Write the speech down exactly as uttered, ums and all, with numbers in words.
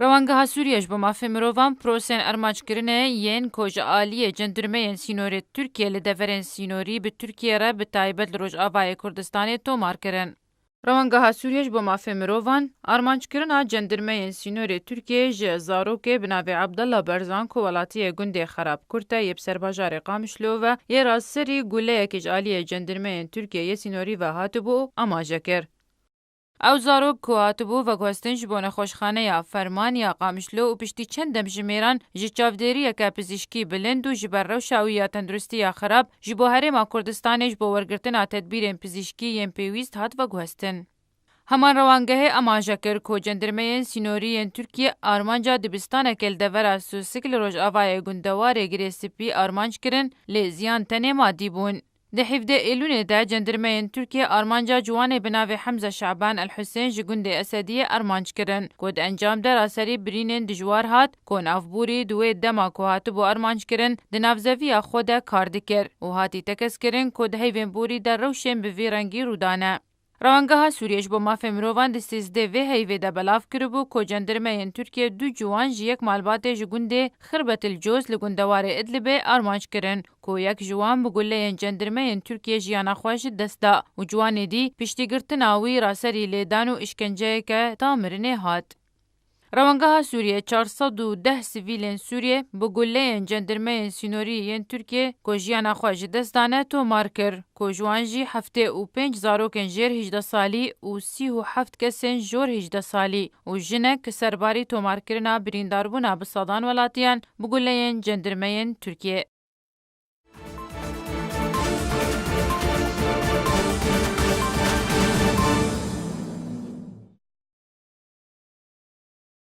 Rewangeha Sûriye ji bo mafê mirovan prosên armanckirine yên ku ji aliyê cendirmeyên sînorê Tirkiye li deverên sînorî bi Tirkiye re bi taybet li Rojavayê Kurdistanê tomar kirin. Rewangeha Sûriye ji bo mafê mirovan armanckirina cendirmeyên sînorê Tirkiye ji zarokê bi navê Abdullah Berzan ku welatiyê gundê Xerab Kurt e yê bi serbajarê Qamişlo ve yê raserî guleyekê ji aliyê cendirmeyên Tirkiye yê sînorî ve hatibû amaje kir. Ew zarok ku hatibû veguhestin ji bo nexweşxaneya Ferman ya Qamişlo û piştî çend demjimêran ji çavdêriyeke pizîşkî bilind û ji ber rewşa wî ya tenduristiya xirab ji bo Herêma Kurdistanê ji bo wergirtina tedbîrên pizîşkî yên pêwîst hat veguhestin. Heman rewangehê amaje kir ku cendirmeyên sînorî yên Tirkiye armanca dibistaneke li devera Susik li rojavayê gundewarê Girê Spî armanc kirin, lê ziyan tenê madî bûn. Di hevdeh Êlûnê de cendirmeyên Tirkiye armanca ciwanê bi navê Hemze Şaban El Husên ji gundê Esediyê armanc kirin, ku di encam de raserî birînên dijwar hat, ku navborî di wê dema ku hatibû armanc kirin, di navzeviya xwe de kar dikir û hatî tekez kirin ku di heyvên borî de rewşên bi vî rengî rû dane. Rewangeha Sûriye ji bo mafê mirovan di sêzdeh vê heyvê de belav kiribû ku cendirmeyên Tirkiye du ciwan ji yek malbatê ji gundê Xirbetil Coz li gundewarê Idlibê armanc kirin, ku yek ji wan bi guleyên cendirmeyên Tirkiye jiyana xwe ji dest da û ciwanê dî piştî girtina wî raserî lêdan û îşkenceyeke ta mirinê hat. Rewangeha Sûriye çar sed û deh sivîlên Sûriye bi guleyên cendirmeyên sînorî yên Tirkiye ku jiyana xwe ji dest dane tomar kir, ku ji wan jî heftê û pênc zarokên jêr hejdeh salî û sî û heft kesên jor hejdeh salî û jinek serbarî tomarkirina birîndarbûna bi sedan welatiyan bi guleyên cendirmeyên Tirkiye.